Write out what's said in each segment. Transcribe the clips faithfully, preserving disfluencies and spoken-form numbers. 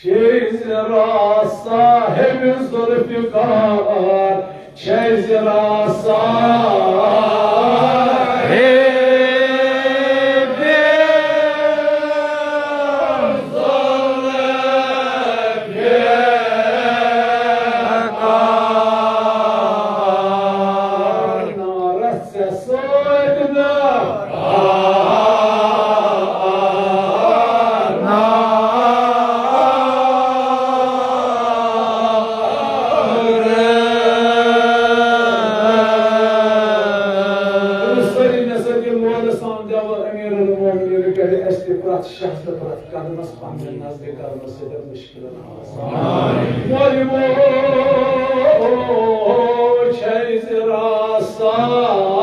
چھے زِ راز صاحب ذوالفقار، چھے زِ راز صاحب ذوالفقار۔ نارس ژےٚ سۭتۍ نار۔ سٲری مےٚ سۭتۍ یہِ لولہٕ سان دٮ۪وٕ امیر المومنین کرِ اَسہِ تہِ پرٛٮ۪تھ شخص تہٕ پرٛٮ۪تھ قدمس پننہِ نظرِ کرمہٕ سۭتۍ مشکلن آسان۔ مولوی چھے زِ راز صاحب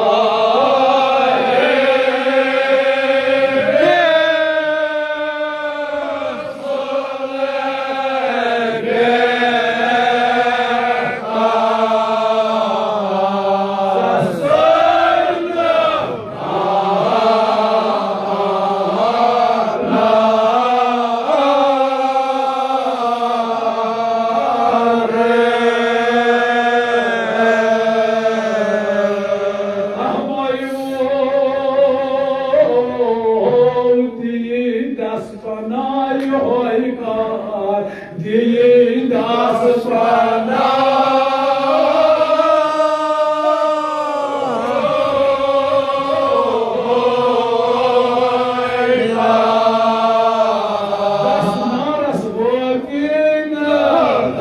دِلہِ دس پناہ یہوے کار، دِلہِ دس پناہ۔ دس نارس وٲتۍ نہٕ۔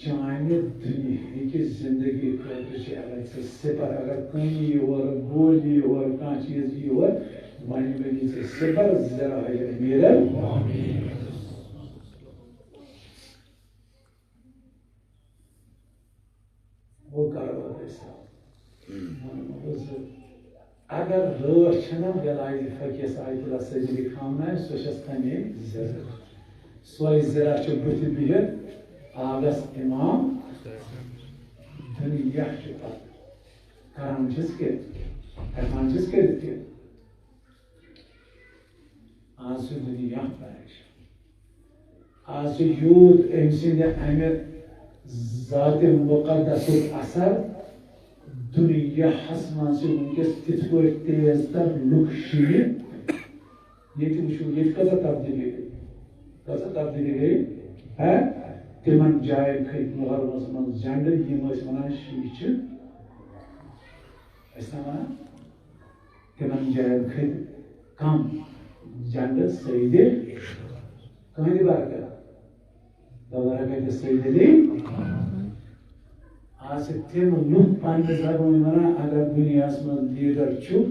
چانہِ دُنیہٕکہِ زندگی خٲطرٕ چھِ اگر ژٕ سِپر، اگر کٔنۍ یی اورٕ، گولی یی اورٕ، کانٛہہ چیٖز یی اورٕ، وۄنۍ بنی ژےٚ سِپر زراعی امیٖرن۔ وۄنۍ کرو أسۍ حساب۔ وۄنۍ گوٚو زِ اگر رٲچھ چھَنہ بِلایہِ فقیس آیت اللہ صٲبنہِ خامنہ، سۄ چھَس تَمے زِرٕ۔ سۄے زِرا چھِ بٕتھِ بِہِتھ، آبَس اِمام۔ دُنیا چھُ پَتہٕ کران چھِس کہِ، ہٮ۪کان چھِس کٔرِتھ کہِ۔ آز چھُ دُنیا پریشان۔ آز چھُ یوٗت أمۍ سٕنٛدِ اَمہِ ذاتِ مُقدسُک اثر دُنیاہَس منٛز چھِ وٕنکیٚس تِتھ پٲٹھۍ تیز تر لُکھ شیٖنِتھ۔ ییٚتہِ وٕچھِو، ییٚتہِ کۭژاہ تبدیٖلی گٔے، کۭژاہ تبدیٖلی گٔے۔ ہہ؟ تِمن جاین کھٔتۍ محرمس منٛز جنڈٕ، یِم ٲسۍ وَنان شیٖشہِ چھِ، ٲسۍ نا وَنان؟ تِمن جاین کھٔتۍ کم جنڈٕ سیدِ کہندِ برکت۔ بابا رکعت سید علی۔ آز چھِ تِم لُکھ پننہِ زبٲنۍ وَنان، اگر دُنیاہَس منٛز لیڈر چھُ،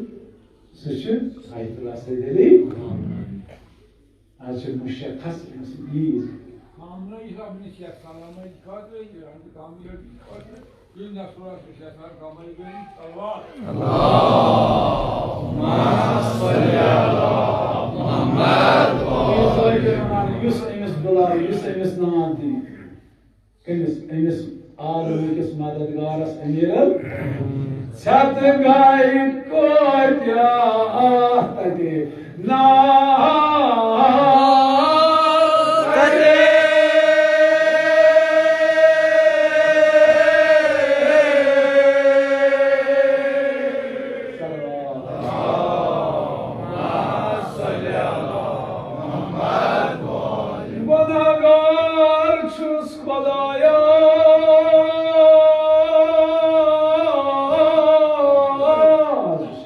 سُہ چھُ آیت اللہ سید علی۔ آز چھِ مشخص أمۍ سٕنٛدۍ ییٖژ۔ یُس أمِس بُلاوِ، یُس أمِس ناد دی، أمِس، أمِس عالمہٕ کِس مددگارس أمیٖرن، ژھٮ۪تہٕ گٔے کۭتیاہ تتہِ۔ نا، تتہِ۔ گۄناہگار چھُس خدایا۔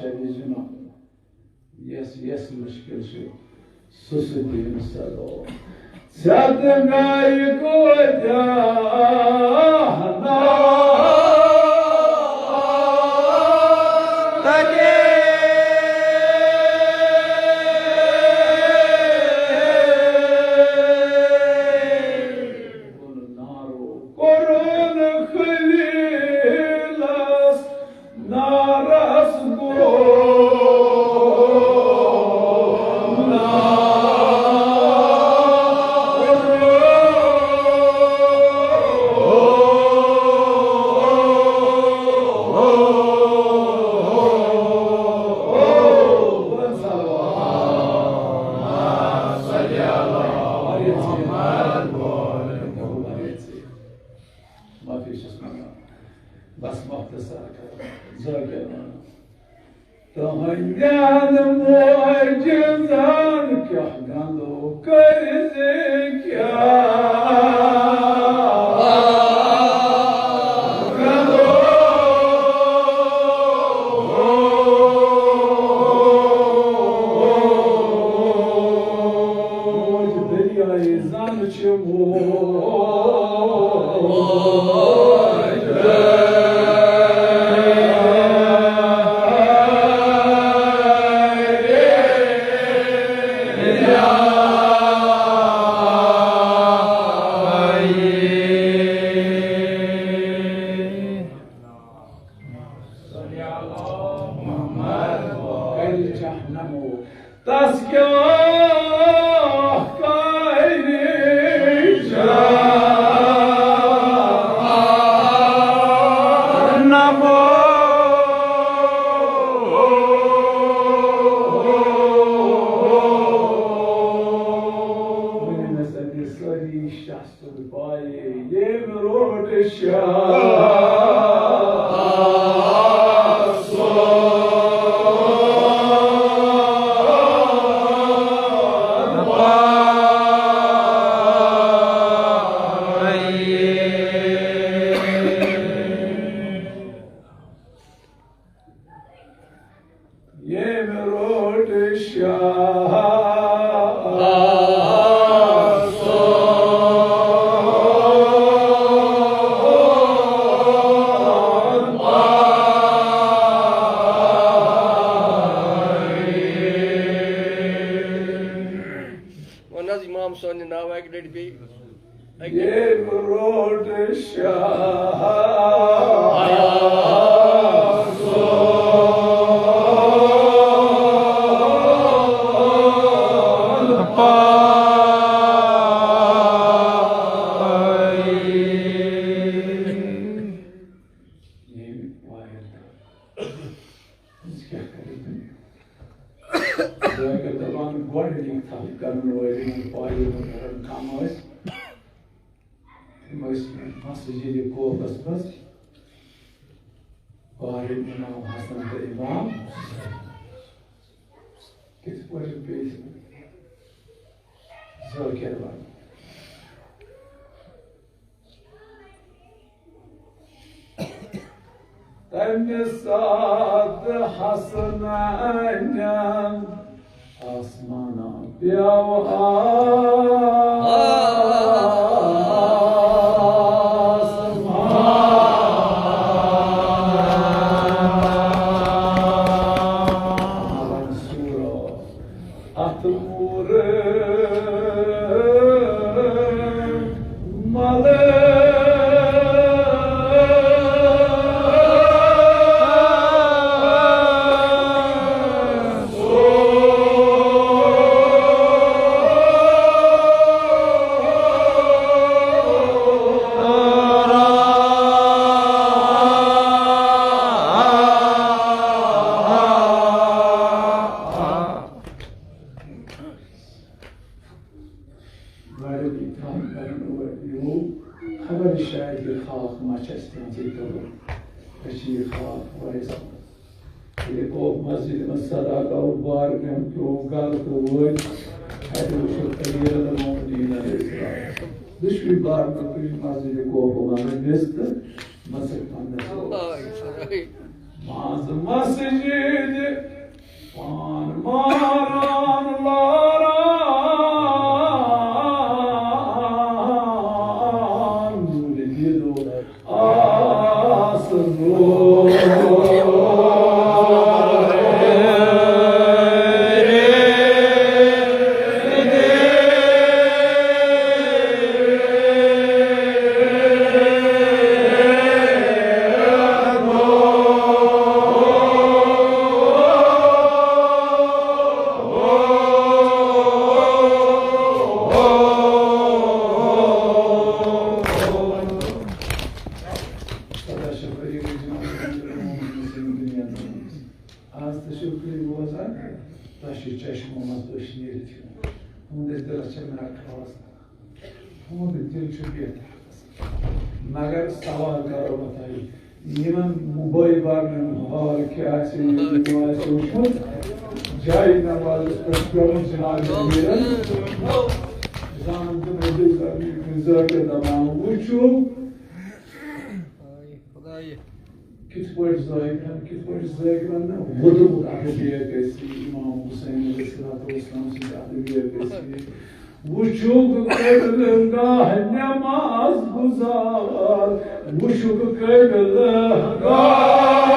شبِ جمعہ۔ یس، یس مشکل چھُ، سُہ سُہ دِن سزا۔ ژےٚ تہٕ مےٚ کۭتیاہ نا۔ کوٚرُن خلیلس نا۔ بس مختصر کر، ذاکر وَنان۔ تُہٕنٛدٮ۪ن معجزن کیٛاہ گنٛدو کٔرۍ زِ کیٛاہ گنٛدو۔ موج دٔریایہِ زن چھِ موج۔ تس کیٛاہ کرِ جہنمو؟ ؤنِو مےٚ سۭتۍ سٲری شاہ سُنٛد پایہِ ییٚمۍ روٚٹ شاہ۔ ییٚمۍ روٚٹ شاہ۔ وَن حظ اِمام سٕنٛدِ ناوٕ اَکہِ لَٹہِ بیٚیہِ۔ ییٚمۍ روٚٹ شاہ۔ ییٚمۍ وارِ أسۍ کیٛاہ کَرو دُنیا؟ بہٕ اگر دَپان گۄڈٕنِکۍ تھَپھ کَرَن وٲلۍ یِمَن پایہِ ہُنٛد کَرَن کَم ٲسۍ، تِم ٲسۍ مسجدِ کوفَس منٛز پارٕ اِمام حسن تہٕ اِمام کِتھ پٲٹھۍ پیٚیہِ ذٲکِر وَنُن؟ تَمہِ ساتہٕ حسنانٮ۪ن آسمانہ پیوٚو آسمان منصوٗرو۔ اَتھ موٗرٕ مَلہٕ۔ گۄڈٕنیُک امتحان کرن وٲلۍ یِمو خبر شاید یہِ خاک ما چھِ اَسہِ تِہنٛزٕے تُلمٕژ۔ أسۍ چھِ یہِ خاک وایس ییٚلہِ کوف مسجد منٛز صدا گوٚو، بار نیوٗن پیوٚو گرٕ تہٕ وٲتۍ۔ اَتہِ وٕچھو أمیٖر المومنیٖن علیہ السلام۔ دُشوٕے بار نیوٗن تُج مسجد کوفہٕ منٛزٕ نیٚژ تہٕ مٔژھٕکۍ پنٛداہ۔ منٛز مسجد پان ماران لاران نوٗرِ دیٖدو آسہٕ نوٗر۔ آز تہِ چھِو تُہۍ روزان، تۄہہِ چھُ چشمو منٛز أچھ نیٖرِتھ یِوان۔ تُہٕنٛدِس دِلس چھِ مےٚ ٹھاس لگان۔ تُہُنٛد دِل چھُ بہتر۔ مگر سوال کرو بہٕ تۄہہِ، یِمن بٲے بارنٮ۪ن حال کیٛاہ آسہِ، یِمو آسہِ وٕچھمُت، جایہِ نمازس پٮ۪ٹھ پٮ۪وُن جناب امیٖرن۔ زانُن تہٕ مٔزیٖد ذٲکر دپان، وٕچھِو، کِتھ پٲٹھۍ ذٲکرن، کِتھ پٲٹھۍ ذٲکرن نہٕ ووٚدمُت اکھ بیگ گژھِ، امام حسین علیہ الصلوۃ والسلام سٕنٛدِ اکھ بیگ گژھِ۔ وٕچھُکھ قبلہٕ گاہ نماز گزار، وٕچھُکھ قبلہٕ گاہ۔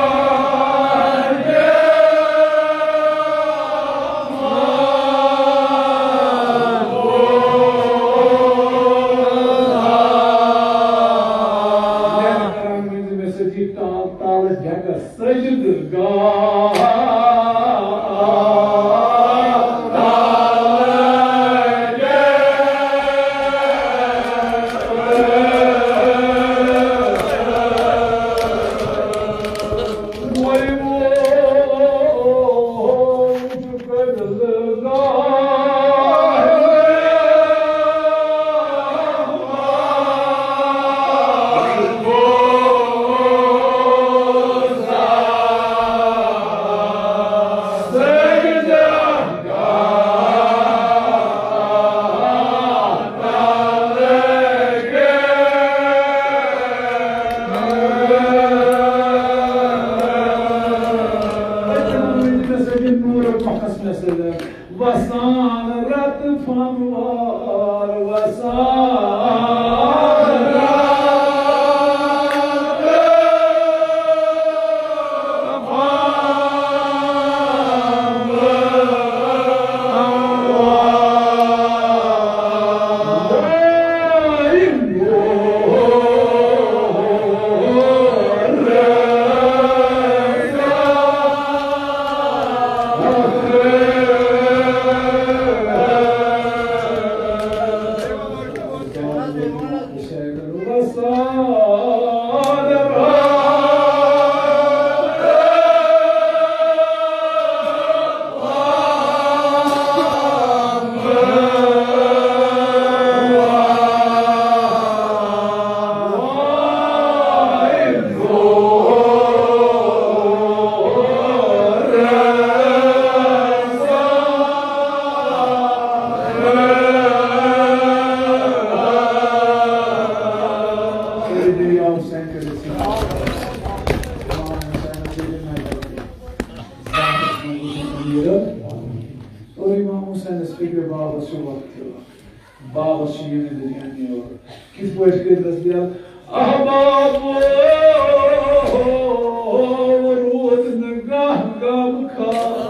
مےٚ سۭتۍ تال تالہٕ جگس سجدٕ گاہ۔ وسان رت فنوار وسان۔ اور امام حسینس فکرِ بابس چھُ وقت یِوان۔ بابس چھِ یہِ نِندٕر یِوان یور۔ کِتھ پٲٹھۍ کٔرۍ تس بیان؟ احباب روٗد نہٕ گاہ گام کھار۔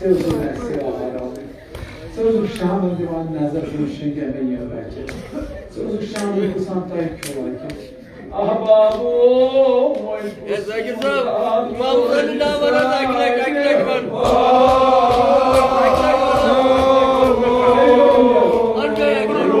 ژٕ اوسُکھ اَسہِ سیوا کران۔ ژٕ اوسُکھ شامَن دِوان نظر، ژٕ اوسُکھ شیٚنٛگٮ۪ن مےٚ یہِ بَچہِ۔ ژٕ اوسُکھ شامَن پرٛژھان، تۄہہِ کھیوٚوا کینٛہہ؟ احبابو، وۄنۍ ہے، ذاکر صٲب، امام حسین ناو وَنان، اَکہِ لَٹہِ، اَکہِ لَٹہِ وَن۔ اَکہِ لَٹہِ وَن۔ اَکہِ لَٹہِ وَن۔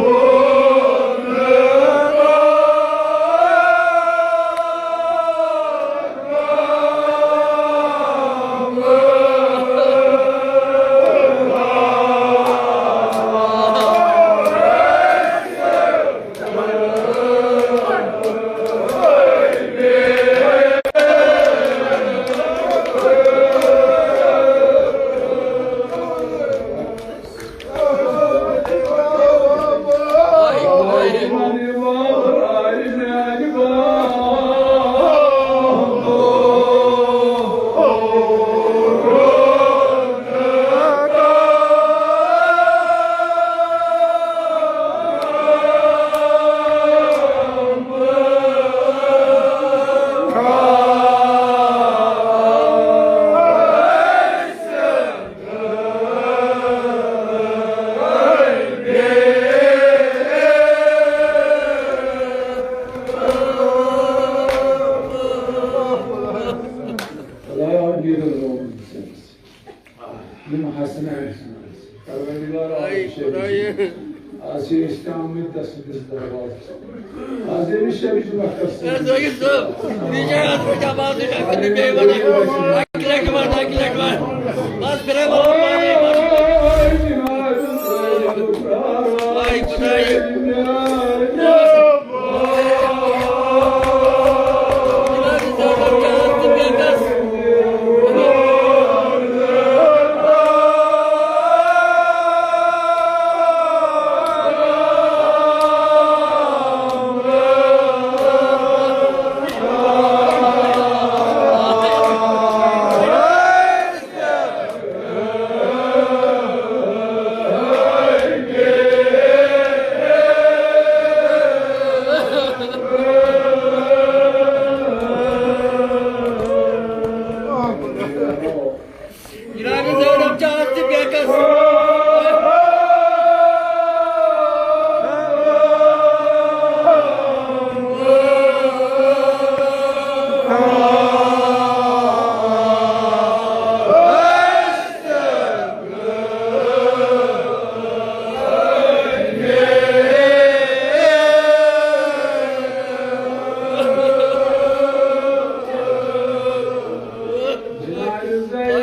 خدایا، امیر الروم، یِم حسن احسان۔ پروردگار عالم، آز چھِ أسۍ آمٕتۍ تسٕنٛدِس دروازس۔ آز ییٚمِس شبِ جمعہ کر سۭتۍ۔ جناب زینب چاچ تہِ بیکس۔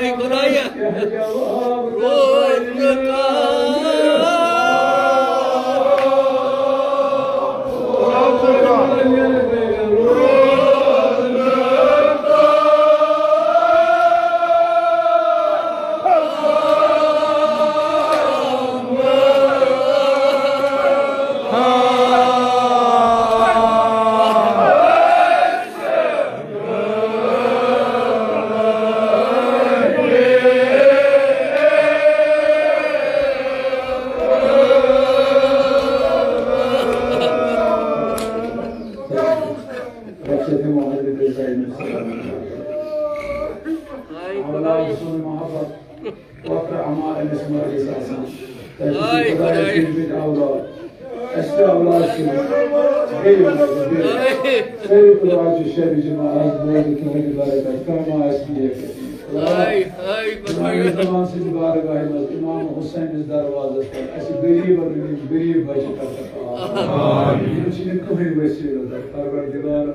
اے خدایا، روز نکال۔ اولاد سُنٛد محبت، وقت اما أمِس مٲلِس آسان۔ تۄہہِ چھُو آے خۄدایَس خۄداے۔ پٔتۍ پٔتۍ اولاد، اَسہِ تہِ اولاد چھُ۔ بیٚیہِ وَنو بہٕ بیٚیہِ۔ آے۔ سٲری خۄداے چھِ شبِ جمعہ آز بوزِ تُہٕنٛدِ برکت، کانٛہہ ما آسہِ بے یقین۔ آے، آے، خۄداے۔ خۄدایَس دَپان سٕنٛدِ بارگاہہِ منٛز، امام حسینَس دروازَس پٮ۪ٹھ، اَسہِ غریٖبَن ہٕنٛدۍ غریٖب بَچہِ کَرتَکھ آباد۔ آمین۔ یِم چھِنہٕ کٕہٕنۍ وسیٖلہٕ تَتھ، پروردگار۔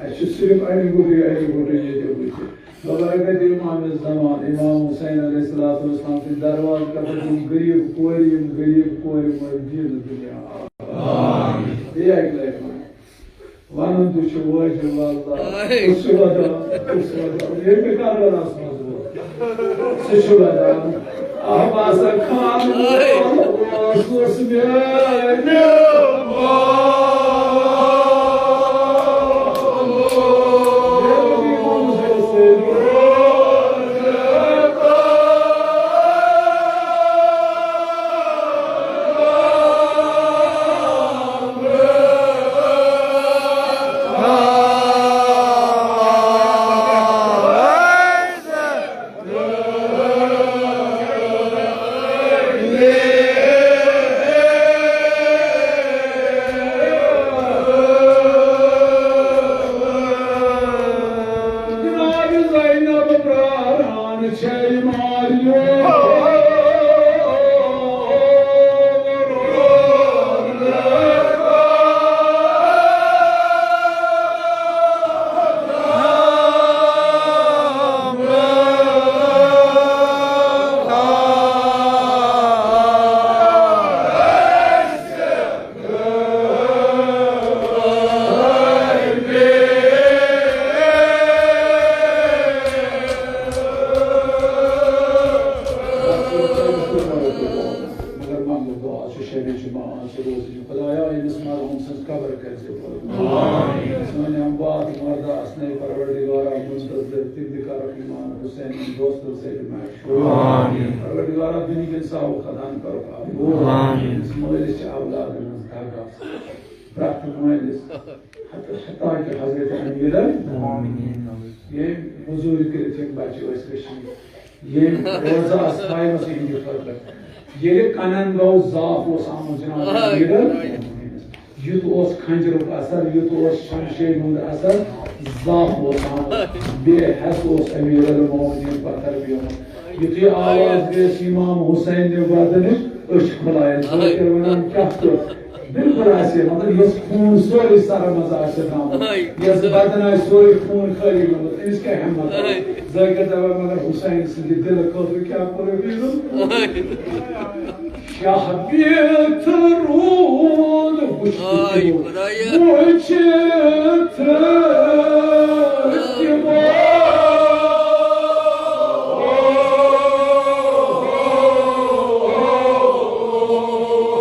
اَسہِ چھُ صرف اَمہِ گوٚبرِ، اَمہِ گوٚبرِ ییٚتہِ وٕچھِتھ۔ ببرکت امام زمان، امام حسین علیہ الصلوۃ والسلام سٕنٛدِ دروازٕ پٮ۪ٹھ یِم غریٖب کورِ، یِم غریٖب کورِ مٲلۍ دیٖنہٕ دُنیا۔ آمین۔ بیٚیہِ اَکہِ لَٹہِ وَنہٕ۔ وَنُن تہِ چھُ واجب، واللہ۔ آے۔ کُس چھُ وَدان؟ کُس چھُ وَدان؟ ییٚلہِ تہِ کربلاہَس منٛز ووت، سُہ چھُ وَدان۔ اَتھ باسان خان آے۔ اوس میٛانہِ شبِ جمعہ آز روزِ۔ خدایا، أمِس مرحوم سٕنٛز قبر کٔرۍ زِ پُر۔ آمین۔ سٲنۍ اموات مردہ آسنَے پروردگارا منتظر، تِہنٛدِ کرکھ امام حسین ہٕنٛدۍ دوستن زیر محشور۔ آمین۔ پروردگارا، دُنہِکٮ۪ن ساوُک خداہن کرُکھ عفو۔ آمین۔ أمِس مٲلِس چھِ اولادن ہٕنٛز دگ آسان، پرٛٮ۪تھ مٲلِس، حتی، حتی کہ حضرت امیر، آمین، ییٚمۍ مٔزوٗرۍ کٔرِتھ یِم بچہِ ٲسۍ رٔچھمٕتۍ۔ ییٚمۍ روزہ آسہٕ تھایمژٕ یِہنٛدِ خٲطرٕ۔ ییٚلہِ کنن گوٚو ضعف اوس آمُت جناب آے۔ لیڈر، یُتھ اوس خنجرُک اثر، یُتھ اوس شمشیرِ ہُنٛد اثر، ضعف اوس آمُت۔ بے حس اوس امیر المومنین پتھر پیومُت۔ یُتھُے آواز گٔیَس امام حسین نہِ وردنٕچ، أچھ کھُلایَس۔ آے۔ ذٲکِر ونان، کیٛاہ کوٚر؟ بالکل آسہِ، مطلب، یۄس خوٗن سورُے سرٕ منٛز آسہِ درٛامُت، آے۔ یۄس بدن آسہِ سورُے خوٗن خٲلی گوٚمُت، أمِس کیٛاہ ہٮ۪مت؟ آے۔ ذٲکِر دَپان، مگر حسین سٕنٛدِ دِلہٕ خٲطرٕ کیٛاہ کوٚر أمۍ؟ آے۔ شاہ بیتھ روٗد وٕچھِتھ آے تِمو۔ خۄدایا۔ وٕچھِتھ تِمو۔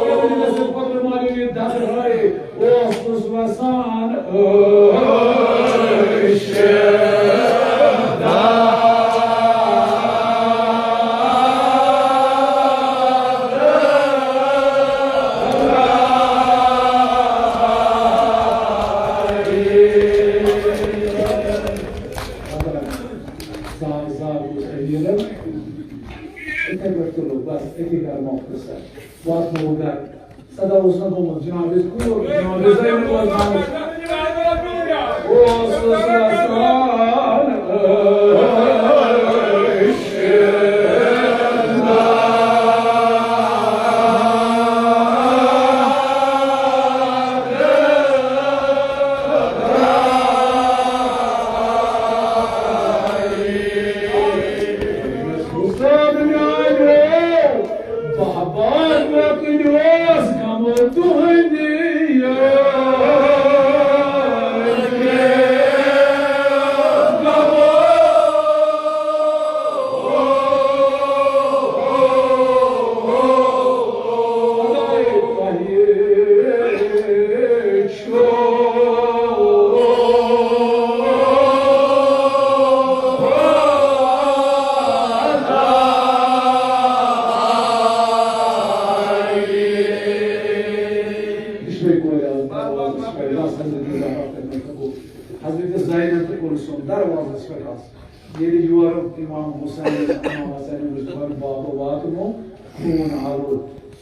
ییٚلہِ مےٚ سُہ پتہٕ مالیُن یہِ دَتہٕ ہٲے، اوسُس وَسان عٲشِق۔ زار، زار اوس امیٖرَن۔ یِتھَے پٲٹھۍ تُلُکھ، بَس أتی کَر مۄختصر۔ واتنووُکھ گَرٕ۔ صدا اوس نہ گوٚمُت، جناب، أسۍ کوٗر، جناب، أسۍ زَینَب واتناوُکھ۔ اوس سُہ سان عٲشِق۔ حسین میانیو، بہباد وطنیوس غمو تُہنٛدِ غمو۔ دۄشوے کورِ آسہٕ دروازس پٮ۪ٹھ، بس حضرت زہرا کٔرمٕژ قبول۔ حضرت زینب تہٕ کلثوم دروازس پٮ۪ٹھ آسہٕ۔ ییٚلہِ یورٕ امام حسین، امام حسین اوس دپان، بابا واتنو، خوٗن آلود۔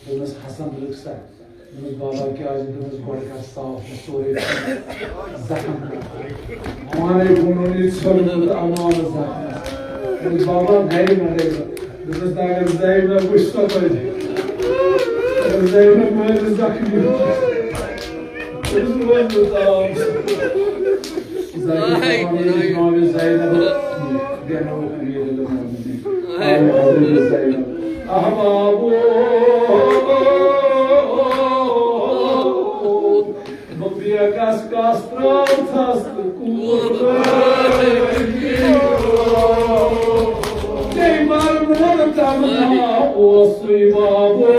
دوٚپنس، حسن، رُک سا۔ دوٚپمَس، بابا، کیٛازِ؟ دوٚپمَس، گۄڈٕ کر صاف مےٚ سورُے زخم۔ پانے ووٚنُن یہِ ژھیوٚنمُت امان زخمس۔ دوٚپمَس، بابا، گرِ ما گٔے؟ دوٚپمَس، نہ، اگر زینب وٕچھ سۄ پَزِ۔ اگر زینب مٲلِس زخمی وٕچھ، تٔمِس روزِ نہٕ تام۔ زینب، زینب، زینب، زینب۔ احبابو، بہٕ بیگس کس ترٲوتھس تہٕ کوٗر لٲگۍ۔ تٔمۍ بر مول تمنا اوسُے بابو۔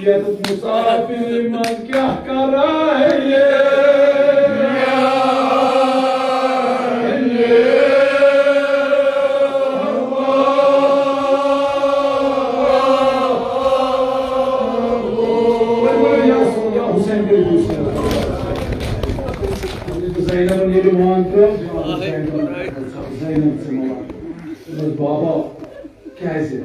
یتھ مسافری منٛز کیٛاہ کرے؟ حسین کٔرِو دوٗر۔ زینبن ییٚلہِ وان ترٲو، زینب، زینب ژٕ مہٕ وَن۔ دوٚپمَس، بابا، کیٛازِ؟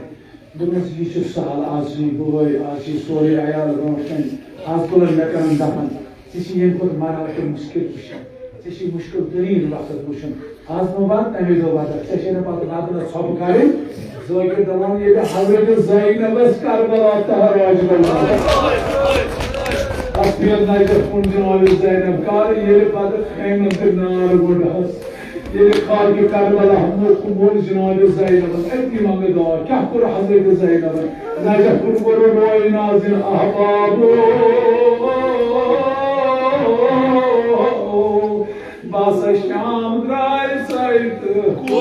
دوٚپمَس، یہِ چھُ سہل، آز چھِ یہِ بٲے، آز چھِ یہِ سورُے عیال برونٛٹھ کَنہِ۔ آز تُلَن مےٚ کَرَن دَفَن۔ ژےٚ چھِ ییٚمہِ کھۄتہٕ مرحلہٕ کیُتھ مُشکِل وٕچھُن۔ ژےٚ چھِ مُشکِل تریٖن وقت وٕچھُن۔ آز مہٕ وَر تَمے دۄہ وَدَکھ۔ ژےٚ چھے نہٕ پَتہٕ وَدنَس ژھۄپہٕ کَرٕنۍ۔ ذٲکِر دَپان، ییٚلہِ حضرت زینب ٲس کربلا تہر واجہِ بَنان۔ تَتھ پھِر نَظر کُن جناب زینب کَر، ییٚلہِ پَتہٕ خیمَن تہٕ نار وُڈہَس۔ ییٚلہِ خاکِ کربلا موقع موٚل جناب زینبن، أتی منٛگہٕ دعا۔ کیٛاہ کوٚر حضرت زینبن؟ نجف کوٚر روے نازِن احبابو۔ بس شام درٛاے سَے تہٕ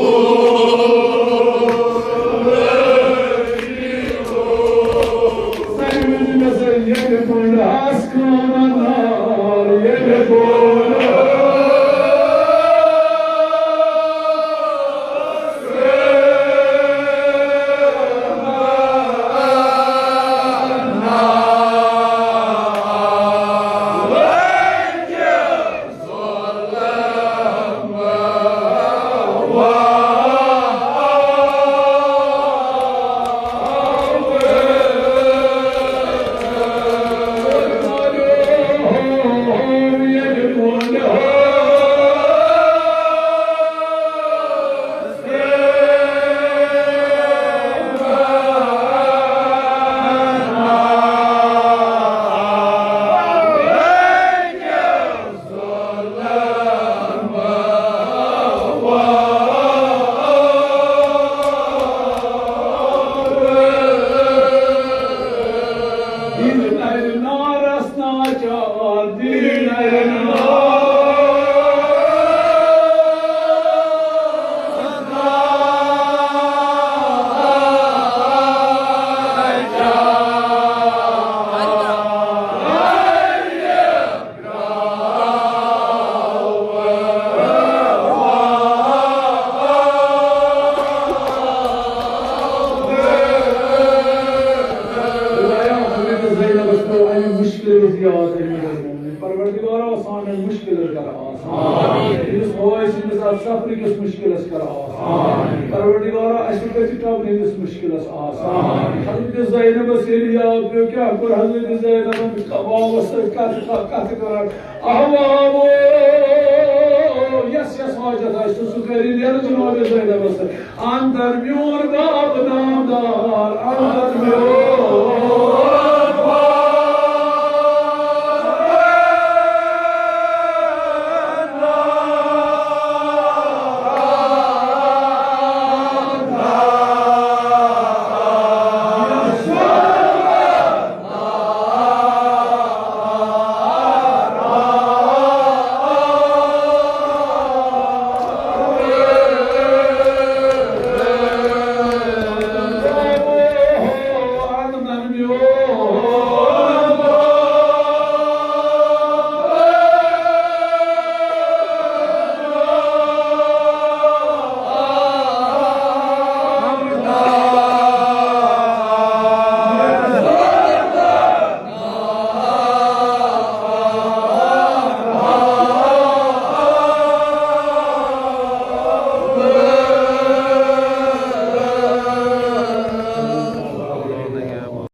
یُس مُشکِلس کر آسان۔ پروردگارا، اَسہِ کٔرۍ ژٕ قبرِ ہٕنٛدِس مُشکِلس آسان۔ حضرت زینبس ییٚلہِ یاد پیوٚو، کیٛاہ کوٚر حضرت زینبن؟ بابس سۭتۍ کتھ، کتھ کران۔ اہو، اہو، یس یس حاجت آسہِ، سُہ، سُہ کٔرِو نیرٕ جناب زینبس سۭتۍ۔ اندر میون باب نامدار، اندر میون